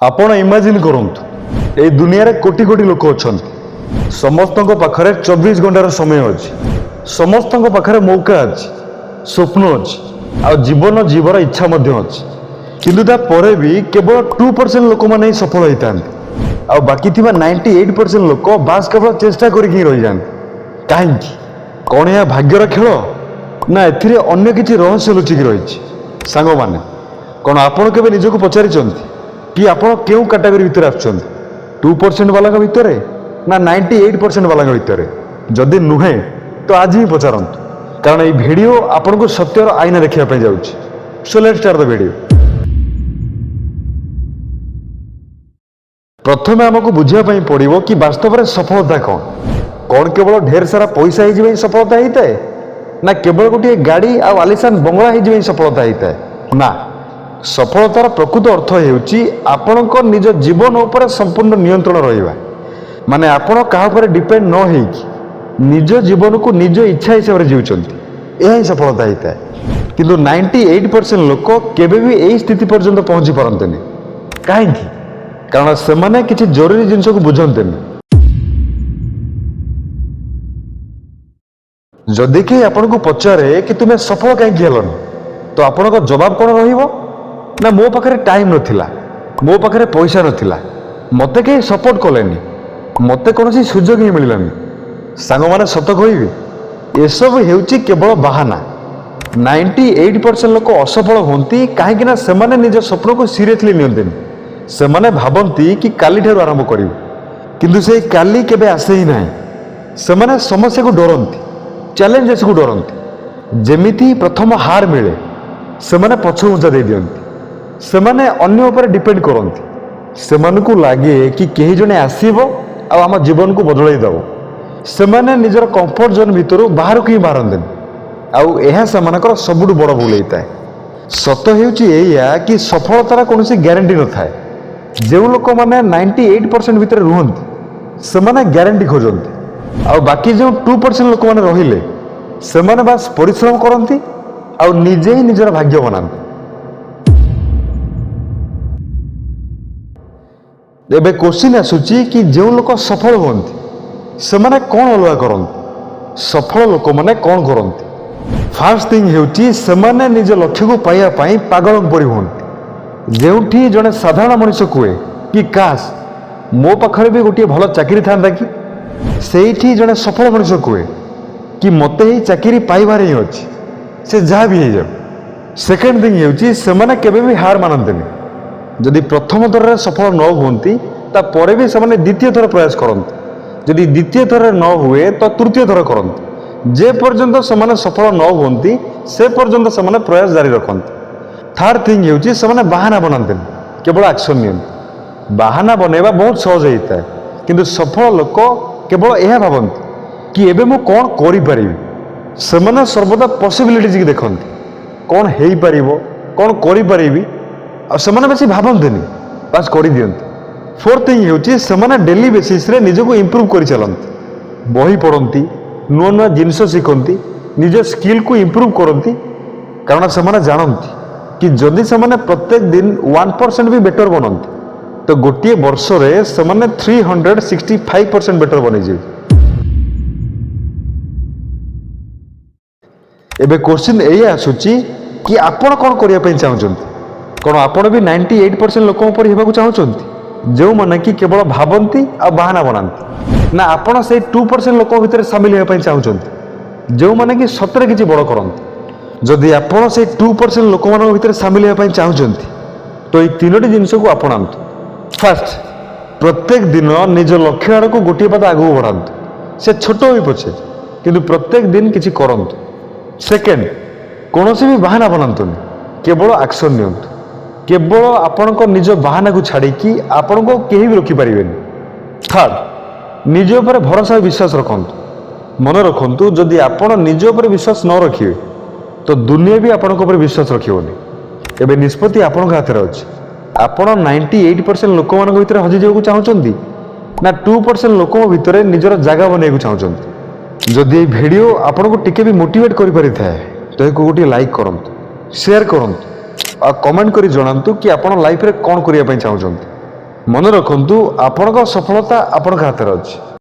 ଆପଣ ଇମାଜିନ୍ କରନ୍ତୁ, ଏଇ ଦୁନିଆରେ କୋଟି କୋଟି ଲୋକ ଅଛନ୍ତି। ସମସ୍ତଙ୍କ ପାଖରେ 24 ଘଣ୍ଟାର ସମୟ ଅଛି। ସମସ୍ତଙ୍କ ପାଖରେ ମୌକା ଅଛି, ସ୍ୱପ୍ନ ଅଛି ଆଉ ଜୀବନ ଜୀବାର ଇଚ୍ଛା ମଧ୍ୟ ଅଛି। କିନ୍ତୁ ତାପରେ ବି କେବଳ 2% ଲୋକମାନେ ହିଁ ସଫଳ ହେଇଥାନ୍ତି ଆଉ ବାକି ଥିବା 98% ଲୋକ ବାସ୍ କେବଳ ଚେଷ୍ଟା କରିକି ହିଁ ରହିଯାଆନ୍ତି। କାହିଁକି? କ'ଣ ଏହା ଭାଗ୍ୟର ଖେଳ ନା ଏଥିରେ ଅନ୍ୟ କିଛି ରହସ୍ୟ ଲୁଚିକି ରହିଛି? ସାଙ୍ଗମାନେ, କ'ଣ ଆପଣ କେବେ ନିଜକୁ ପଚାରିଛନ୍ତି କି ଆପଣ କେଉଁ କାଟାଗୋରୀ ଭିତରେ ଆସୁଛନ୍ତି? 2% ବାଲାଙ୍କ ଭିତରେ ନା 98% ବାଲାଙ୍କ ଭିତରେ? ଯଦି ନୁହେଁ ତ ଆଜି ହିଁ ପଚାରନ୍ତୁ, କାରଣ ଏଇ ଭିଡ଼ିଓ ଆପଣଙ୍କୁ ସତ୍ୟର ଆଇନା ଦେଖିବା ପାଇଁ ଯାଉଛି। So let's start the video. ପ୍ରଥମେ ଆମକୁ ବୁଝିବା ପାଇଁ ପଡ଼ିବ କି ବାସ୍ତବରେ ସଫଳତା କ'ଣ? କ'ଣ କେବଳ ଢେର ସାରା ପଇସା ହେଇଯିବା ହିଁ ସଫଳତା ହେଇଥାଏ, ନା କେବଳ ଗୋଟିଏ ଗାଡ଼ି ଆଉ ଆଲିସାନ ବଙ୍ଗଳା ହେଇଯିବା ହିଁ ସଫଳତା ହେଇଥାଏ? ନା, ସଫଳତାର ପ୍ରକୃତ ଅର୍ଥ ହେଉଛି ଆପଣଙ୍କ ନିଜ ଜୀବନ ଉପରେ ସମ୍ପୂର୍ଣ୍ଣ ନିୟନ୍ତ୍ରଣ ରହିବା। ମାନେ ଆପଣ କାହା ଉପରେ ଡିପେଣ୍ଡ ନ ହେଇକି ନିଜ ଜୀବନକୁ ନିଜ ଇଚ୍ଛା ହିସାବରେ ଜିଉଛନ୍ତି, ଏହା ହିଁ ସଫଳତା ହେଇଥାଏ। କିନ୍ତୁ 98% ଲୋକ କେବେ ବି ଏଇ ସ୍ଥିତି ପର୍ଯ୍ୟନ୍ତ ପହଞ୍ଚି ପାରନ୍ତିନି। କାହିଁକି? କାରଣ ସେମାନେ କିଛି ଜରୁରୀ ଜିନିଷକୁ ବୁଝନ୍ତିନି। ଯଦି କେହି ଆପଣଙ୍କୁ ପଚାରେ କି ତୁମେ ସଫଳ କାହିଁକି ହେଲନି, ତ ଆପଣଙ୍କ ଜବାବ କ'ଣ ରହିବ? ନା ମୋ ପାଖରେ ଟାଇମ୍ ନଥିଲା, ମୋ ପାଖରେ ପଇସା ନଥିଲା, ମୋତେ କେହି ସପୋର୍ଟ କଲେନି, ମୋତେ କୌଣସି ସୁଯୋଗ ହିଁ ମିଳିଲାନି। ସାଙ୍ଗମାନେ, ସତ କହିବି, ଏସବୁ ହେଉଛି କେବଳ ବାହାନା। 98% ଲୋକ ଅସଫଳ ହୁଅନ୍ତି କାହିଁକି ନା ସେମାନେ ନିଜ ସ୍ୱପ୍ନକୁ ସିରିୟସଲି ନିଅନ୍ତିନି। ସେମାନେ ଭାବନ୍ତି କି କାଲିଠାରୁ ଆରମ୍ଭ କରିବୁ, କିନ୍ତୁ ସେଇ କାଲି କେବେ ଆସେ ହିଁ ନାହିଁ। ସେମାନେ ସମସ୍ୟାକୁ ଡରନ୍ତି, ଚ୍ୟାଲେଞ୍ଜେସକୁ ଡରନ୍ତି। ଯେମିତି ପ୍ରଥମ ହାର ମିଳେ, ସେମାନେ ପଛଘୁଞ୍ଚା ଦେଇ ଦିଅନ୍ତି। ସେମାନେ ଅନ୍ୟ ଉପରେ ଡିପେଣ୍ଡ କରନ୍ତି। ସେମାନଙ୍କୁ ଲାଗେ କି କେହି ଜଣେ ଆସିବ ଆଉ ଆମ ଜୀବନକୁ ବଦଳାଇ ଦେବ। ସେମାନେ ନିଜର କମ୍ଫର୍ଟ ଜୋନ୍ ଭିତରୁ ବାହାରକୁ ହିଁ ବାହାରନ୍ତିନି ଆଉ ଏହା ସେମାନଙ୍କର ସବୁଠୁ ବଡ଼ ଭୁଲ ହେଇଥାଏ। ସତ ହେଉଛି ଏଇଆ କି ସଫଳତାର କୌଣସି ଗ୍ୟାରେଣ୍ଟି ନଥାଏ। ଯେଉଁ ଲୋକମାନେ 98% ଭିତରେ ରୁହନ୍ତି, ସେମାନେ ଗ୍ୟାରେଣ୍ଟି ଖୋଜନ୍ତି ଆଉ ବାକି ଯେଉଁ 2% ଲୋକମାନେ ରହିଲେ, ସେମାନେ ବାସ୍ ପରିଶ୍ରମ କରନ୍ତି ଆଉ ନିଜେ ହିଁ ନିଜର ଭାଗ୍ୟ ବନାନ୍ତି। ଏବେ କୋଶ୍ଚିନ୍ ଆସୁଛି କି ଯେଉଁ ଲୋକ ସଫଳ ହୁଅନ୍ତି, ସେମାନେ କ'ଣ ଅଲଗା କରନ୍ତି? ସଫଳ ଲୋକମାନେ କ'ଣ କରନ୍ତି? ଫାର୍ଷ୍ଟ ଥିଙ୍ଗ ହେଉଛି, ସେମାନେ ନିଜ ଲକ୍ଷ୍ୟକୁ ପାଇବା ପାଇଁ ପାଗଳଙ୍କ ପରି ହୁଅନ୍ତି। ଯେଉଁଠି ଜଣେ ସାଧାରଣ ମଣିଷ କୁହେ କି କାଶ ମୋ ପାଖରେ ବି ଗୋଟିଏ ଭଲ ଚାକିରି ଥାନ୍ତା କି, ସେଇଠି ଜଣେ ସଫଳ ମଣିଷ କୁହେ କି ମୋତେ ଏହି ଚାକିରି ପାଇବାରେ ହିଁ ଅଛି, ସେ ଯାହା ବି ହେଇଯାଉ। ସେକେଣ୍ଡ ଥିଙ୍ଗ ହେଉଛି, ସେମାନେ କେବେ ବି ହାର ମାନନ୍ତିନି। ଯଦି ପ୍ରଥମ ଥରରେ ସଫଳ ନ ହୁଅନ୍ତି, ତାପରେ ବି ସେମାନେ ଦ୍ୱିତୀୟ ଥର ପ୍ରୟାସ କରନ୍ତି। ଯଦି ଦ୍ୱିତୀୟ ଥରରେ ନ ହୁଏ ତ ତୃତୀୟ ଥର କରନ୍ତି। ଯେ ପର୍ଯ୍ୟନ୍ତ ସେମାନେ ସଫଳ ନ ହୁଅନ୍ତି, ସେ ପର୍ଯ୍ୟନ୍ତ ସେମାନେ ପ୍ରୟାସ ଜାରି ରଖନ୍ତି। ଥାର୍ଡ ଥିଙ୍ଗ ହେଉଛି, ସେମାନେ ବାହାନା ବନାନ୍ତିନି, କେବଳ ଆକ୍ସନ୍ ନିଅନ୍ତି। ବାହାନା ବନେଇବା ବହୁତ ସହଜ ହେଇଥାଏ, କିନ୍ତୁ ସଫଳ ଲୋକ କେବଳ ଏହା ଭାବନ୍ତି କି ଏବେ ମୁଁ କ'ଣ କରିପାରିବି। ସେମାନେ ସର୍ବଦା ପସିବିଲିଟିଜ୍ ଦେଖନ୍ତି, କ'ଣ ହେଇପାରିବ, କ'ଣ କରିପାରିବି। ଆଉ ସେମାନେ ବେଶୀ ଭାବନ୍ତିନି, ବାସ୍ କରିଦିଅନ୍ତି। ଫୋର୍ଥ ଥିଙ୍ଗ ହେଉଛି, ସେମାନେ ଡେଲି ବେସିସ୍ରେ ନିଜକୁ ଇମ୍ପ୍ରୁଭ୍ କରି ଚାଲନ୍ତି। ବହି ପଢ଼ନ୍ତି, ନୂଆ ନୂଆ ଜିନିଷ ଶିଖନ୍ତି, ନିଜ ସ୍କିଲ୍କୁ ଇମ୍ପ୍ରୁଭ୍ କରନ୍ତି। କାରଣ ସେମାନେ ଜାଣନ୍ତି କି ଯଦି ସେମାନେ ପ୍ରତ୍ୟେକ ଦିନ 1% ବି ବେଟର୍ ବନନ୍ତି, ତ ଗୋଟିଏ ବର୍ଷରେ ସେମାନେ 365% ବେଟର୍ ବନିଯିବେ। ଏବେ କୋଶ୍ଚିନ୍ ଏଇଆ ଆସୁଛି କି ଆପଣ କ'ଣ କରିବା ପାଇଁ ଚାହୁଁଛନ୍ତି? କ'ଣ ଆପଣ ବି 98% ଲୋକଙ୍କ ପରି ହେବାକୁ ଚାହୁଁଛନ୍ତି, ଯେଉଁମାନେ କି କେବଳ ଭାବନ୍ତି ଆଉ ବାହାନା ବନାନ୍ତି, ନା ଆପଣ ସେଇ 2% ଲୋକଙ୍କ ଭିତରେ ସାମିଲ ହେବା ପାଇଁ ଚାହୁଁଛନ୍ତି, ଯେଉଁମାନେ କି ସତରେ କିଛି ବଡ଼ କରନ୍ତି? ଯଦି ଆପଣ ସେଇ 2% ଲୋକମାନଙ୍କ ଭିତରେ ସାମିଲ ହେବା ପାଇଁ ଚାହୁଁଛନ୍ତି, ତ ଏଇ ତିନୋଟି ଜିନିଷକୁ ଆପଣାନ୍ତୁ। ଫାର୍ଷ୍ଟ, ପ୍ରତ୍ୟେକ ଦିନ ନିଜ ଲକ୍ଷ୍ୟ ଆଡ଼କୁ ଗୋଟିଏ ପାଦ ଆଗକୁ ବଢ଼ାନ୍ତୁ। ସେ ଛୋଟ ହୋଇ ପଛେ, କିନ୍ତୁ ପ୍ରତ୍ୟେକ ଦିନ କିଛି କରନ୍ତୁ। ସେକେଣ୍ଡ, କୌଣସି ବି ବାହାନା ବନାନ୍ତୁନି, କେବଳ ଆକ୍ସନ୍ ନିଅନ୍ତୁ। କେବଳ ଆପଣଙ୍କ ନିଜ ବାହାନାକୁ ଛାଡ଼ିକି ଆପଣଙ୍କୁ ଆଉ କେହି ବି ରୋକିପାରିବେନି। ଥାର୍ଡ, ନିଜ ଉପରେ ଭରସା ଆଉ ବିଶ୍ୱାସ ରଖନ୍ତୁ। ମନେ ରଖନ୍ତୁ, ଯଦି ଆପଣ ନିଜ ଉପରେ ବିଶ୍ୱାସ ନ ରଖିବେ, ତ ଦୁନିଆ ବି ଆପଣଙ୍କ ଉପରେ ବିଶ୍ୱାସ ରଖିବନି। ଏବେ ନିଷ୍ପତ୍ତି ଆପଣଙ୍କ ହାତରେ ଅଛି। ଆପଣ 98% ଲୋକମାନଙ୍କ ଭିତରେ ହଜିଯିବାକୁ ଚାହୁଁଛନ୍ତି ନା 2% ଲୋକଙ୍କ ଭିତରେ ନିଜର ଜାଗା ବନେଇବାକୁ ଚାହୁଁଛନ୍ତି? ଯଦି ଏଇ ଭିଡ଼ିଓ ଆପଣଙ୍କୁ ଟିକେ ବି ମୋଟିଭେଟ୍ କରିପାରିଥାଏ, ତ ଏହାକୁ ଗୋଟିଏ ଲାଇକ୍ କରନ୍ତୁ, ସେୟାର କରନ୍ତୁ ଆଉ କମେଣ୍ଟ କରି ଜଣାନ୍ତୁ କି ଆପଣ ଲାଇଫରେ କ'ଣ କରିବା ପାଇଁ ଚାହୁଁଛନ୍ତି। ମନେ ରଖନ୍ତୁ, ଆପଣଙ୍କ ସଫଳତା ଆପଣଙ୍କ ହାତରେ ଅଛି।